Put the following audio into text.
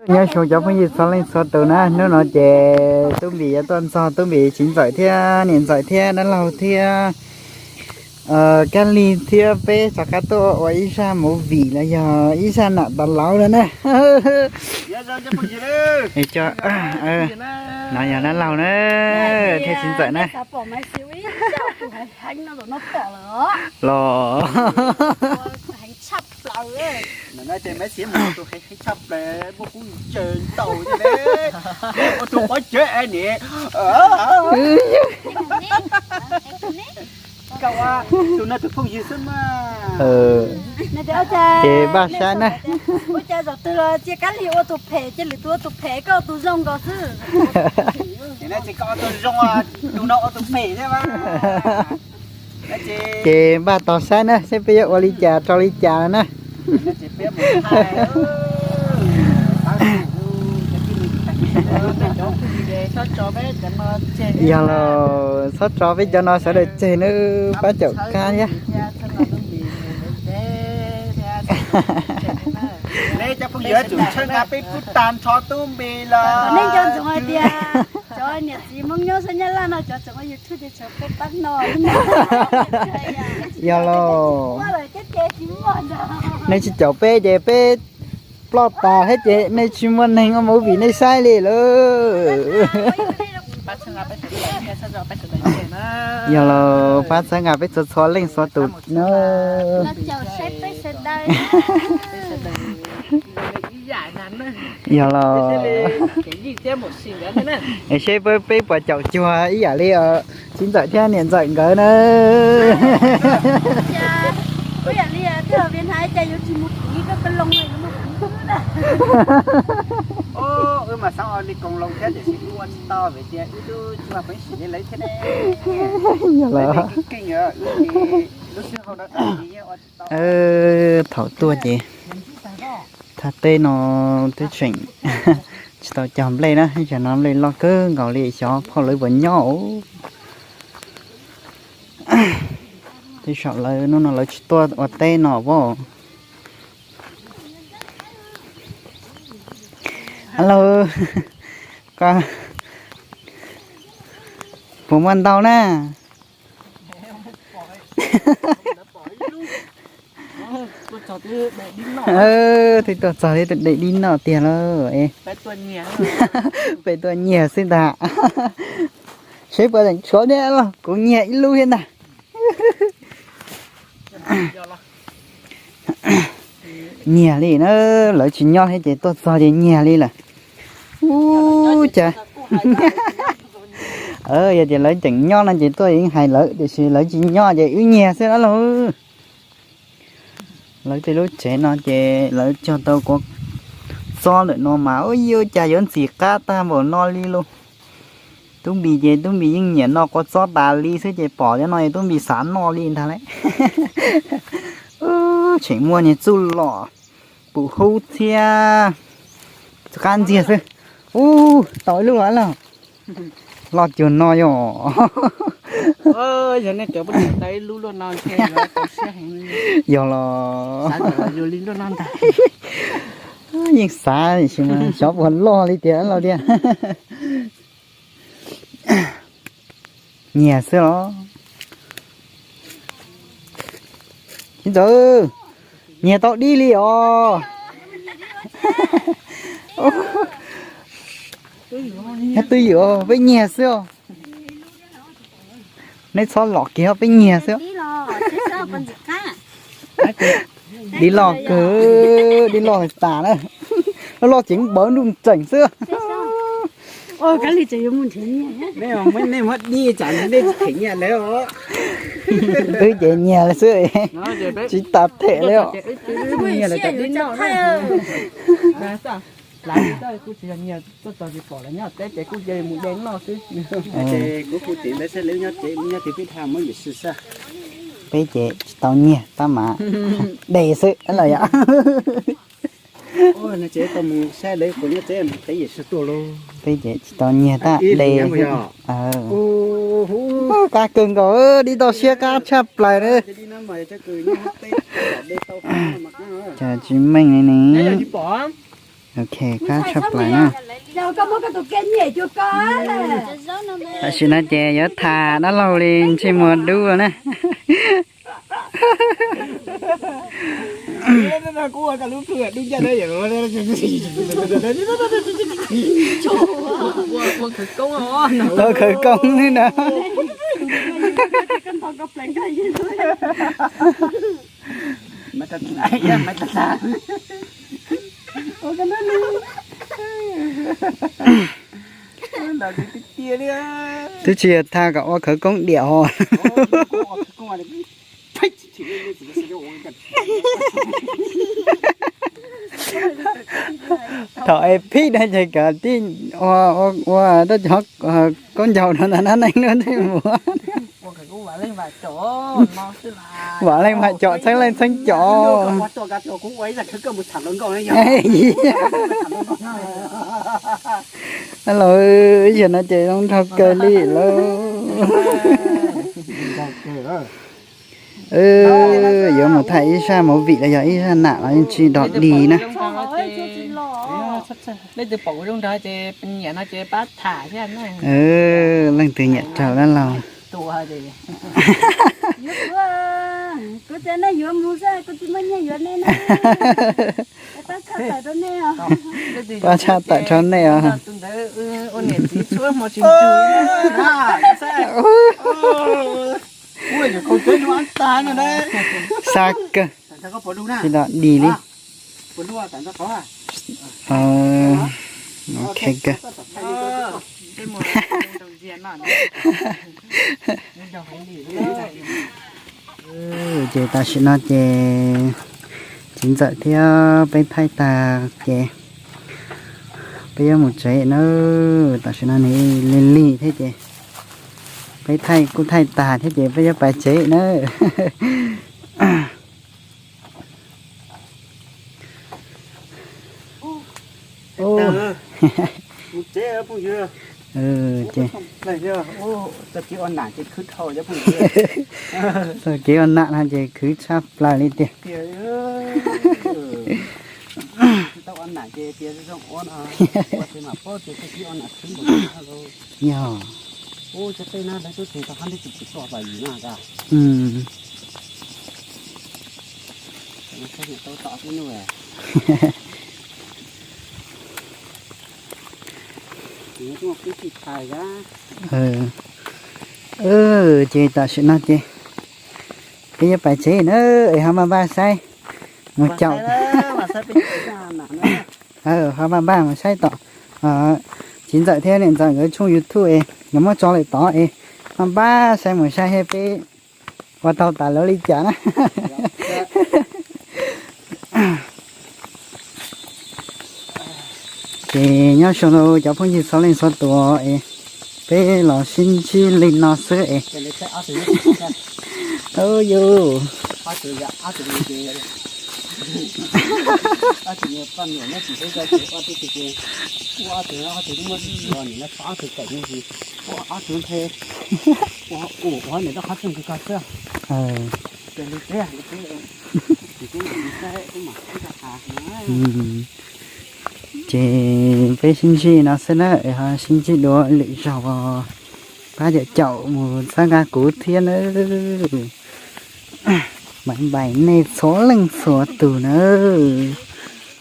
Nyob zoo cov phooj ywg txhua leej txhua tus na, hnub no ces Tub Npis yuav tuaj ntxog Tub Npis txiv ntxawm thiab niam ntxawm thiab dab laug thiab Kab Lig thiab peb rov qab tuaj ua ib zaj movie los yog ib zaj nam tas lauv no na. No yog dab laug na, thiab txiv ntxawm na. Los ces npaj saib na. Ua cas zaum twg los cia Kab Lig ua tus phem, cia lwm tus ua tus phem, koj ua tus zoo nkaus xwb. Ces npaj tos saib na, saib peb yuav ua li cas rau li cas na. Yog los txhob tso peb cov no sawv daws tseg nawb, pab caum kab thiab. Nej cov phooj ywg tsum txhawb nqa peb pub tag nrho Tub Npis los. Nej nco ntsoov hais tias cov niam txiv Hmoob nyob sab Nyab Laj no cov tseem ua YouTube ces tshuav peb pab no. Yog los, nej tsis caum peb ces peb ploj tas thiab ces nej tsis muaj neeg ua movie nej saib li lawm. Yog los pab txhawb nqa peb txhua txhua leej txhua tus na. Yog los, es seb peb puas caum cuag ib yam li txiv ntxawm thiab niam ntxawm nkawd na. Wb mas xav ua li koos loo thiab tiam sis wb ua tsis tau vim tias wb twb tsis muaj peev xwm li lawv thiab ne. Yog los, thaum tuaj ces thaj teb no twb tseem tsis tau cog nplej na, ib tsam no nplej loj kawg nkaus li, xyov phauj lawv puas nyob. Tej zaum lawv hnub no lawv tsis tuaj ua teb no as. Alo, koj puas muaj ntau na? Twb tuaj txog twb daim dib noj tiag lauj. Peb tuaj nyiag xwb ntag. Seb puas tseem tshuav thiab los kuv nyiag ib lub thiab ntag. Nyiag li na, lawv tsis nyob thiab ces tuaj txog ces nyiag li lawm. Ub cas, yog tias lawv tseem nyob no ces tuaj yeej hais lawv, tiam sis lawv tsis nyob ces wb nyiag xwb na lauj. Lawv tej lub tsev no ces lawv cog tau kuv txob lawm no mas ua cas yuav ntxim qab tag npaum no li lauj. Tub Npis ces Tub Npis yeej nyiam noj kua txob tas li xwb ces pom cov no es Tub Npis xav noj li ntag lauj. Tseem muaj niag txuj lom pum hub thiab qab ntxiag xwb. Ub, tau ib lub los lauj. Loj cuag no yog. Yog nej cov pub tau ib lub luaj no ntshe yuav tau siab heev. Yog los, xav kom yus li luaj no ntag. Yeej xav tiam sis mas xyov puas loj li tiag los tiag. Nyiag xwb los. Txiv ntxawm, nyiag tau dib li os. Nyob twj ywm os, peb nyiag xwb os. Neb txhob lom kiag, peb nyiag xwb. Dib loj kawg, dib loj tas na. Loj loj ces npawv nruj nreem xwb. Nej muab dib tsam nej them nyiaj lawm os. Wb ces nyiag lawm xwb, tsis tas them li os. Kuv tsis yog nyiag tuaj txog tsis pom lawv nyob teb ces kuv cia li mus de noj xwb. Ces kuv kuv txiv ntawd saib lawv nyob tsev nyob twg peb dhau muab yus si xwb. Peb ces tsis tau nyiag tab mas de xwb los yom. Ces tau mus saib lawv puas nyob tsev mus teb yus si tuaj lauj. Peb ces tsis tau nyiag tab de xwb. Qab kawg nkaus, dib toj siab qab tshaj plaws na. Cas tsis meej li ne. Ok, qab tshaj plaws na. Tam sim no ces yuav tham dab laug li ntsej muag dub na. Ua khawv koob li na. Twb tsis yog tham kom ua khawv koob diam os. Thaum es phib na ces kawm tij ua tab cov koob ncaug no ntag na, neeg luag ntsej muag. Vam leej vam com, txheeb leej txheeb com. Los, yog no ces zoo nraug kawg li lauj. Yuav mus tham ib zaj movie los yog ib zaj nam los yeej tsis dog dig na. Leej twg nyiam raug dab laug. Pab tshaj tawm rau nej os. Xa kawg, tsis dog dig li. Ok kawg. Ces tam sim no ces txiv ntxawm thiab peb thaij tag ces peb yuav mus tsev na. Tam sim no nws lig lig thiab ces peb thaij kuj thaij tag thiab ces peb yuav pais tsev na. Txoj kev ua nam no ces khwv tshaj plaws li tiag. Yog. Ces tam sim no ces peb yuav pais tsev na, es ho maj npaj saib mus caum. Ho maj npaj mus saib tom txiv ntxawm thiab niam ntxawm nkawd tshooj YouTube es nkawd muab tso lawm tod es maj npaj saib mus saib seb peb ua tau tas lawv li cas na. Ces nyob zoo rau cov phooj ywg txhua leej txhua tus es peb los sib ntsib li no xwb es. Yus Ces peb sib ntsib no xwb na, ho sib ntsib dua lwm zaug, pab caum caum mus txhawb nqa kuv thiab nawb. Bye bye nej txhua leej txhua tus nawb.